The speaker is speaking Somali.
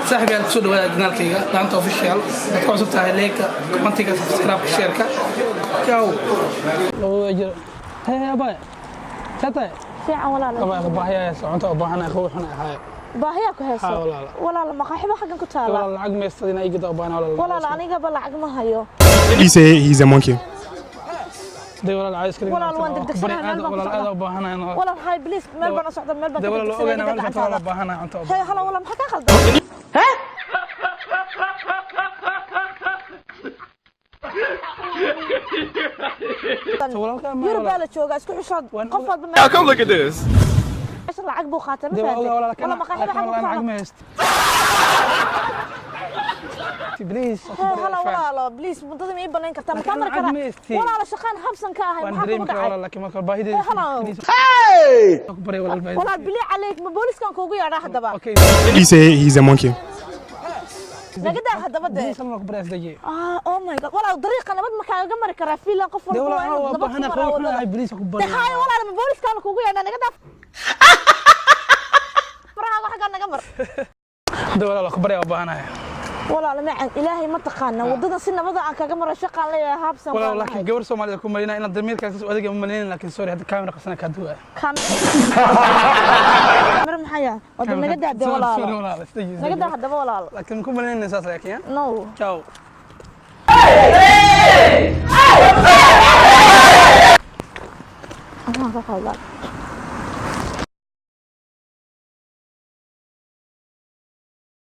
Saaxiib yaal, kusoo dhawaada janaalkayga Dhaanta Official. Waxaad ku cusub tahay like-ka, comment-iga, subscribe, share-ka. Ciao. Jiro. Hee abay, see tahay? Fiican walaal. Abay, baahiyaa cunto u baahanahay, qabow xun ahaay. Baahiyaa ku hayso? Haa, walaal. Walaal, maqaaxiba xaggan ku taala. Walaal, lacag meystad inaa igada u baahan, walaal. Walaal, anigaba lacag ma hayo. He say he's a monkey. Dee walaal, caadi iska dhig. Walaal, waan degdegsanahay, meel baan ku Walaal, socdaa. aad u baahanahay. Walaal, hay, please, meel baan u socda, meel baan Dee ka walaal, degdegsanay. ogaana Igada meel cunto walaal gacantaada. baahanahay, cunto. Hey, hala walaal, maxaa kaa khaldan? Walaalkaa ma Yurub baa walaal. la joogaa, isku xishood. Qof walba Now come look at this. meesha lacag buu qaatay, ma Dee waa fahamtay? ogaa walaal, Walaal, maqaaxiba laakiin xaggan ku walaal lacag taala. ma haysto. Please. Hey, hala walaalo, please, muddada ma ii banayn kartaa? Makaa mari Lacag karaa? ma haysti. Walaalo, shaqaan habsan ka ahay. Waan Maxaa dareemi kugu karaa dhacay? walaal, laakiin marka baahideeda. Hey, hello. Ku barya walaal, baahida. Walaal, bilii caleyk, ma booliskan kuugu yeedhaa haddaba? Okay. He say he's a monkey. Naga daa haddaba dee. Please, ku barya, isdajiye. Ah, oh my God, walaal, dariiqa nabad ma kaaga mari karaa? Fiilan qof Dee walba walaal, waa inuu waa nabad ku baahanahay, maraa qabow xun waddada. ahay, please, ku Dee barya. haye walaal, ma booliskaan kuugu yeedhaa? Naga daa farahaaga, xaggaa naga mar. Dee walaal, ku barya, waa baahanahay. Walaal macan, ilaahay ma taqaana waddada si nabada aan kaga maro, shaqaan leeyahay, habsan Walaal, baan laakiin ahay. gabar Soomaalida ku malinaa inaad damiirkaas adiga ma malinin, laakiin sorry, hadda kaamira qabsana kaa duwaa. Kaamira maxaa yahay? Wada naga daa dee. Sorry, Walaalo, walaal, isdaji. naga daa haddaba walaal. Laakiin ku malinayna saas, laakiin ya. No. Ciao. Maxaan ka qaldan?